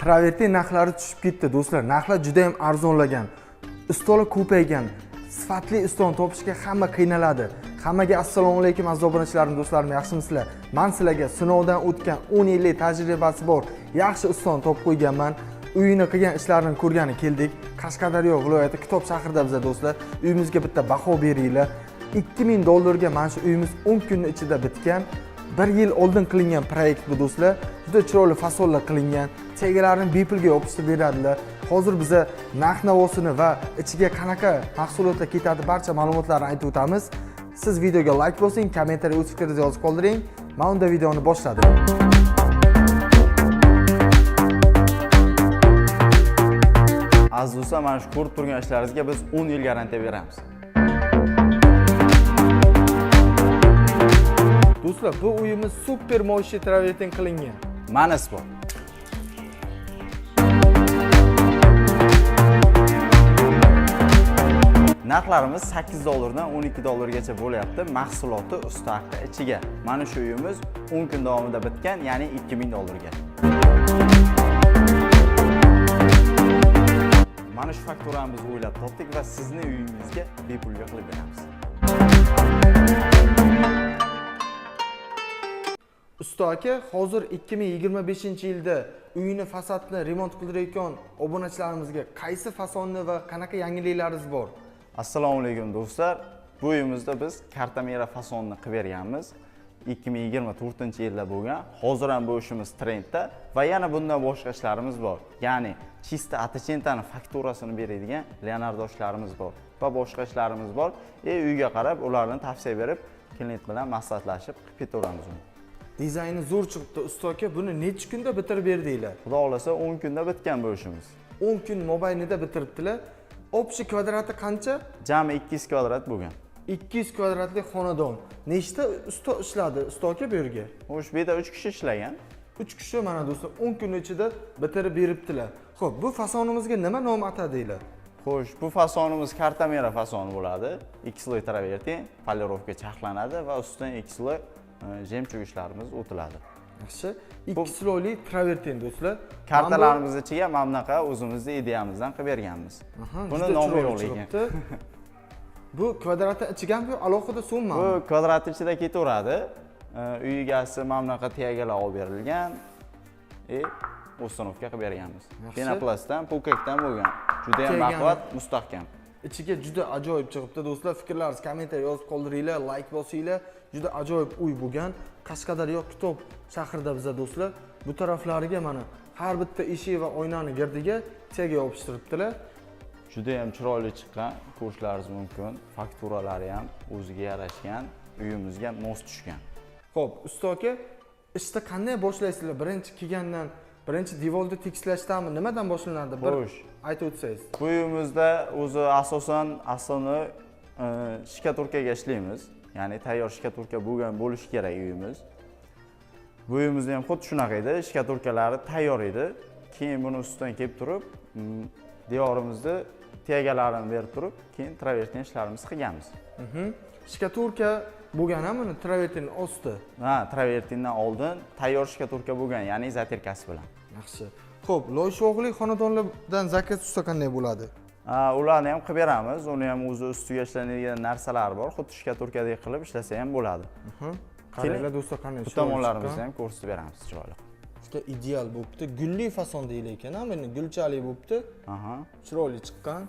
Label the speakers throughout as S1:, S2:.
S1: Travertin narxlari tushib ketdi, do'stlar. Narxlar juda ham arzonlagan. Ustalar ko'paygan. Sifatli ustani topishga hamma qiynaladi. Hammaga assalomu alaykum, aziz obunachilarim, do'stlarim, yaxshimisizlar? Men sizlarga sinovdan o'tgan 10 yillik tajribasi bor yaxshi ustani topib qo'yganman. Uyini qilgan ishlarini ko'rgani keldik. Qashqadaryo viloyati Kitob shahrida biza, do'stlar. Uyimizga bitta baho beringlar. 2000 dollarga mana shu uyimiz 10 kunning ichida bitgan. Bir yil oldin qilingan proyekt bu, do'stlar. Juda chiroyli fasonlar qilingan. Chegalarini bepulga yopishtirib beradilar. Hozir biza narx navosini va ichiga qanaqa mahsulotlar ketadi, barcha ma'lumotlarni aytib o'tamiz. Siz videoga like bosing, kommentariy o'z fikringizni yozib qoldiring. Men unda videoni boshladim.
S2: Aziz do'stlar, mana shu ko'rib turgan ishlaringizga biz 10 yil garantiya beramiz.
S1: Do'stlar, bu uyimiz super мощный travertin qilingan.
S2: Mana isbot. Narxlarimiz 8 dollardan 12 dollargacha bo'lyapti. Mahsuloti usta haqi ichiga. Mana shu uyimiz 10 kun davomida bitgan, ya'ni 2000 dollarga. Mana shu fakturani biz o'ylab topdik va sizni uyingizga bepulga qilib beramiz.
S1: Usta aka, hozir 2025-yilda uyini fasadni remont qildirayotgan obunachilarimizga qaysi fasonni va qanaqa yangiliklaringiz bor?
S2: Assalomu alaykum, do'stlar. Bu uyimizda biz kartamera fasonini qilib berganmiz. 2024-yilda bo'lgan. Hozir ham bu ishimiz trendda va yana bundan boshqa ishlarimiz bor. Ya'ni чисто Atacentani fakturasini beradigan Leonardo ishlarimiz bor va boshqa ishlarimiz bor. Uyga qarab ularni tavsiya berib, klient bilan maslahatlashib qilib ketaveramiz uni.
S1: Dizayni zo'r chiqibdi, usta aka. Buni necha kunda bitirib berdinglar?
S2: Xudo xohlasa 10 kunda bitgan bu ishimiz.
S1: 10 kun mobaynida bitiribdilar. Общий kvadrati qancha?
S2: Jami 200 kvadrat bo'lgan.
S1: 200 kvadratli xonadon. Nechta usta ishladi, usta aka, bu yerga?
S2: Xo'sh, bu yerda 3 kishi ishlagan.
S1: 3 kishi, mana do'stlar, 10 kun ichida bitirib beribdilar. Xo'p, bu fasonimizga nima nom atadinglar?
S2: Xo'sh, bu fasonimiz kartamera fasoni bo'ladi. Ikki слой travertin, polirovka charxlanadi va ustidan ikki слой жемчуг ishlarimiz o'tiladi.
S1: Yaxshi. Ikki слой li travertin, do'stlar.
S2: Kartalarimiz ichiga mana bunaqa o'zimizni ideyamizdan qilib berganmiz.
S1: Aha,
S2: Buni
S1: juda
S2: nomi
S1: chiroyli
S2: yo'q lekin.
S1: chiqibdi. Bu kvadratni ichiga ham yo alohida so'mmami?
S2: Bu kvadrat ichida ketaveradi. Uy egasi mana bunaqa tiyagalar olib berilgan. Установка qilib berganmiz.
S1: Yaxshi.
S2: Penoplastdan, pukakdan bo'lgan. Juda ham
S1: Tiyagani-
S2: baquvvat, mustahkam.
S1: Ichiga juda ajoyib chiqibdi, do'stlar. Fikrlaringizni kommentariy yozib qoldiringlar, like bosinglar. Juda ajoyib uy bo'lgan. Qashqadaryo Kitob shahrida biza, do'stlar. Bu taraflariga mana har bitta eshik va oynani girdiga tega yopishtiribdilar.
S2: Juda ham chiroyli chiqqan, ko'rishlaringiz mumkin. Fakturalari ham o'ziga yarashgan, uyimizga mos tushgan.
S1: Xo'p, usta aka, ishni qanday boshlaysizlar? Birinchi kelgandan birinchi devorni tekislashdanmi, nimadan boshlanadi? Bir
S2: Xo'sh.
S1: aytib o'tsangiz.
S2: Bu uyimizda o'zi asosan основной shkaturkaga ishlaymiz. Ya'ni tayyor shkaturka bo'lgan bo'lishi kerak uyimiz. Bu uyimizda ham xuddi shunaqa edi, shkaturkalari tayyor edi. Keyin buni ustidan kelib turib, devorimizni tiyagalarini berib turib, keyin travertin ishlarimizni qilganmiz.
S1: Shkaturka bo'lgan ham uni travertin osti.
S2: Ha, travertindan oldin tayyor shkaturka bo'lgan, ya'ni zatirkasi bilan.
S1: Yaxshi. Xo'p, loy-sho'g'li xonadonlardan zakaz tushsa qanday bo'ladi?
S2: Ha, ularni ham qilib beramiz. Uni ham o'zi ustiga ishlanadigan narsalar bor. Xuddi shkaturkadek qilib ishlasa ham bo'ladi.
S1: Qaranglar, do'stlar, qanday
S2: Bu
S1: chiroyli
S2: tomonlarimizni
S1: chiqqan.
S2: ham ko'rsatib beramiz chiroyli.
S1: Juda ideal bo'libdi. Gulli fason deyilar ekan, ha, buni gulchali bo'libdi.
S2: Aha.
S1: Chiroyli chiqqan.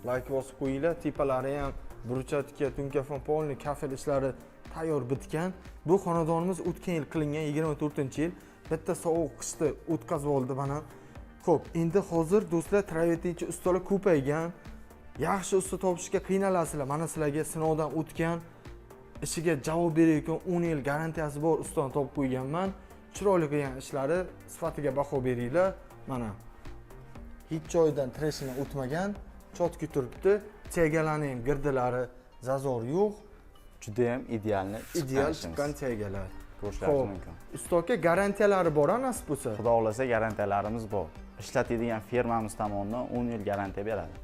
S1: Like bosib qo'yinglar. Tepalari ham брусчатка, tunkafon, полный kafel ishlari tayyor bitgan. Bu xonadonimiz o'tgan yil qilingan, 24-yil. Bitta sovuq qishni o'tkazib oldi mana. Xo'p, endi hozir, do'stlar, travertinchi ustalar ko'paygan. Yaxshi usta topishga qiynalasizlar. Mana sizlarga sinovdan o'tgan, ishiga javob berayotgan, 10 yil garantiyasi bor ustani topib qo'yganman. Chiroyli qilgan ishlari, sifatiga baho beringlar. Mana hech joyidan трещина o'tmagan, чётко turibdi. Tegalarning ham girdilari зазор yo'q.
S2: Juda ham idealni
S1: Ideal
S2: ishimiz.
S1: chiqqan tegalar.
S2: Ko'rishlaringiz
S1: Xo'p,
S2: mumkin.
S1: Usta aka, garantiyalari bor a nasib bo'lsa?
S2: Xudo xohlasa garantiyalarimiz bor. Ishlatadigan firmamiz tomonidan 10 yil garantiya beradi.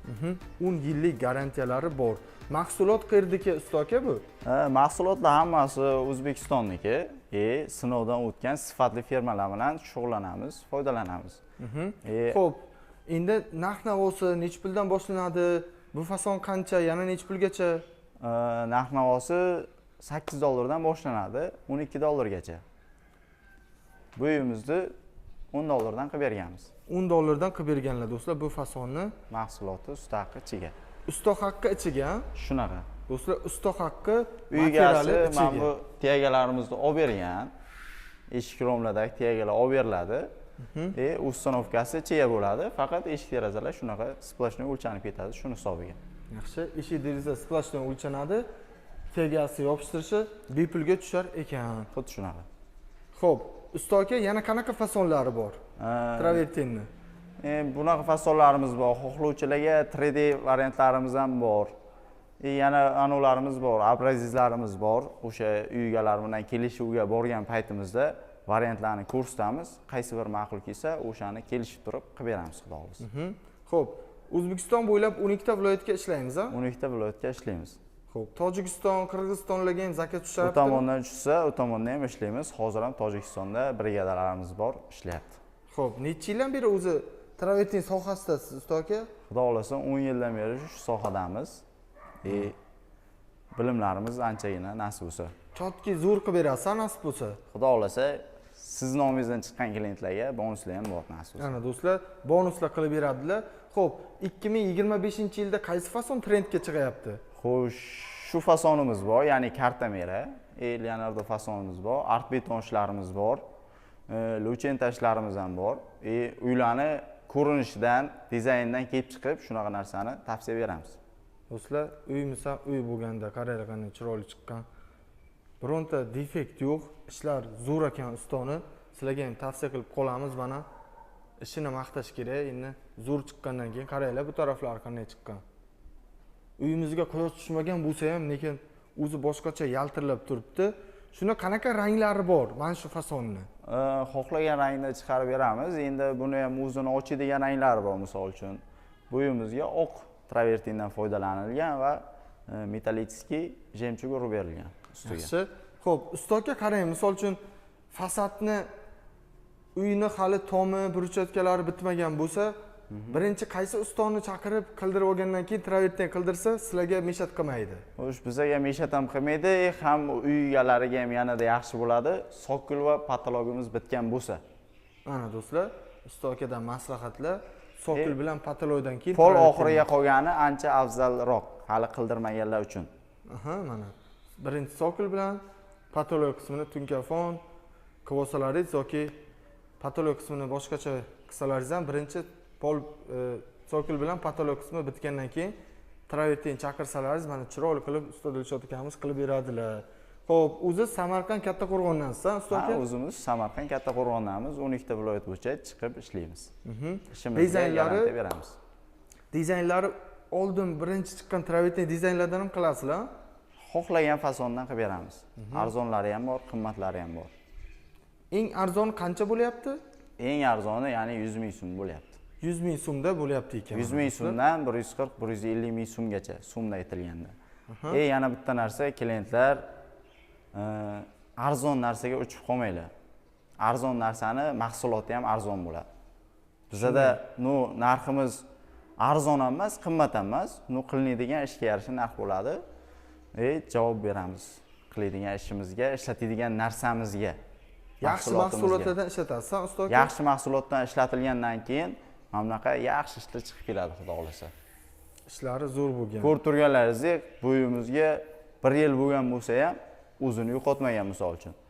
S1: 10 yillik garantiyalari bor. Mahsulot qayerdiki, usta aka, bu?
S2: Mahsulotlar hammasi O'zbekistonniki, sinovdan o'tgan sifatli firmalar bilan shug'ullanamiz, foydalanamiz.
S1: Xo'p, endi narx navosi necha puldan boshlanadi? Bu fason qancha, yana necha pulgacha?
S2: Narx navosi 8 dollardan boshlanadi, 12 dollargacha. Bu uyimizni 10 dollardan qilib berganmiz.
S1: 10 dollardan qilib berganlar do'stlar bu fasonni.
S2: Mahsuloti usta haqqi ichiga.
S1: Usta haqqi ichiga.
S2: Shunaqa.
S1: Do'stlar, usta haqqi
S2: Uy egasi
S1: materiali
S2: mana
S1: ichiga.
S2: bu tiyagalarimizni olib bergan. Eshik romlardagi tiyagalar olib beriladi. Установка si ichiga bo'ladi. Faqat eshik derazalar shunaqa сплошной o'lchanib ketadi shuni hisobiga.
S1: Yaxshi, eshik deraza сплошной o'lchanadi. Tegasi yopishtirishi bepulga tushar ekan.
S2: Xuddi shunaqa.
S1: Xo'p, usta aka, yana qanaqa fasonlari bor? Travertinni.
S2: Bunaqa fasonlarimiz bor. Xohlovchilarga 3D variantlarimiz ham bor. Yana anularimiz bor, образец larimiz bor. O'sha uy egalari bilan kelishuvga borgan paytimizda variantlarni ko'rsatamiz. Qaysi bir ma'qul kelsa, o'shani kelishib turib qilib beramiz, xudo xohlasa.
S1: Xo'p, O'zbekiston bo'ylab 12 ta viloyatga ishlaymiz, a?
S2: 12 ta viloyatga ishlaymiz.
S1: Xo'p, Tojikiston, Qirg'izistonlarga ham заказ
S2: U
S1: tushyaptimi?
S2: tomondan tushsa, u tomonda ham ishlaymiz. Hozir ham Tojikistonda brigadalarimiz bor, ishlayapti.
S1: Xo'p, necha yildan beri o'zi travertin sohasidasiz, usta aka?
S2: Xudo xohlasa 10 yildan beri shu sohadamiz. Bilimlarimiz anchagina nasib bo'lsa.
S1: Чётко zo'r qilib berasiz, nasib bo'lsa.
S2: Xudo xohlasa siz nomingizdan chiqqan klientlarga bonuslar ham bor nasib bo'lsa.
S1: Ana do'stlar, bonuslar qilib beradilar. Xo'p, 2025-yilda qaysi fason trendga chiqyapti?
S2: Xo'sh, shu fasonimiz bor, ya'ni kartamera, Leonardo fasonimiz bor, art beton ishlarimiz bor, luchenta ishlarimiz ham bor. Uylarni ko'rinishidan, dizayndan kelib chiqib shunaqa narsani tavsiya beramiz.
S1: Do'stlar, uyimiz ham uy bo'lganda qaranglar qanday chiroyli chiqqan. Bironta defekt yo'q, ishlar zo'r ekan ustoni. Sizlarga ham tavsiya qilib qolamiz mana. Ishini maqtash kerak, endi zo'r chiqqandan keyin qaranglar bu taraflari qanday chiqqan. Uyimizga quyosh tushmagan bo'lsa ham, lekin o'zi boshqacha yaltirlab turibdi. Shuni qanaqa ranglari bor mana shu fasonni?
S2: Xohlagan rangda chiqarib beramiz. Endi buni ham o'zini ochadigan ranglari bor, misol uchun. Bu uyimizga oq travertindan foydalanilgan va металлический жемчуг urib berilgan ustiga.
S1: Yaxshi. Xo'p, usta aka qarang, misol uchun fasadni uyni hali tomi, brushatkalari bitmagan bo'lsa, birinchi qaysi ustoni chaqirib qildirib olgandan keyin travertin qildirsa, sizlarga мешать qilmaydi.
S2: Xo'sh, bizga мешать ham qilmaydi, ham uy egalariga ham yanada yaxshi bo'ladi. Sokol va потолок imiz bitgan bo'lsa.
S1: Mana do'stlar, usta akadan maslahatlar. Sokol bilan потолок dan keyin
S2: Pol
S1: travertin.
S2: oxiriga qolgani ancha afzalroq, hali qildirmaganlar uchun.
S1: Aha, mana. Birinchi sokol bilan потолок qismini tunkafon qilib olsalaringiz yoki потолок qismini boshqacha qilsalaringiz ham birinchi pol sokol bilan потолок qismi bitgandan keyin travertin chaqirsalaringiz mana chiroyli qilib usta Dilshod akamiz qilib beradilar. Xo'p, o'zi Samarqand Kattaqo'rg'ondansiz, usta
S2: Ha,
S1: aka?
S2: o'zimiz Samarqand Kattaqo'rg'ondamiz, 12 ta viloyat bo'yicha chiqib ishlaymiz. Ishimizga garantiya beramiz.
S1: Dizaynlari oldin birinchi chiqqan travertin dizaynlardan ham qilasizlar?
S2: Xohlagan fasondan qilib beramiz. Arzonlari ham bor, qimmatlari ham bor.
S1: Eng arzoni qancha bo'lyapti?
S2: Eng arzoni ya'ni 100 ming so'm bo'lyapti.
S1: 100 ming so'mda bo'lyapti ekan.
S2: 100 ming so'mdan 140, 150 ming so'mgacha so'mda aytilganda. Yana bitta narsa, klientlar arzon narsaga uchib qolmanglar. Arzon narsani mahsuloti ham arzon bo'ladi. Bizada ну narximiz arzon ham emas, qimmat ham emas, ну qilinadigan ishga yarasha narx bo'ladi. Javob beramiz. Qiladigan ishimizga, ishlatadigan narsamizga.
S1: Yaxshi
S2: mahsulotimizga.
S1: Mahsulotlardan ishlatasiz, usta aka?
S2: Yaxshi mahsulotdan ishlatilgandan keyin mana bunaqa yaxshi ishlar chiqib keladi, xudo xohlasa.
S1: Ishlari zo'r bo'lgan.
S2: Ko'rib turganlaringizdek, bu uyimizga 1 yil bo'lgan bo'lsa ham o'zini yo'qotmagan misol uchun.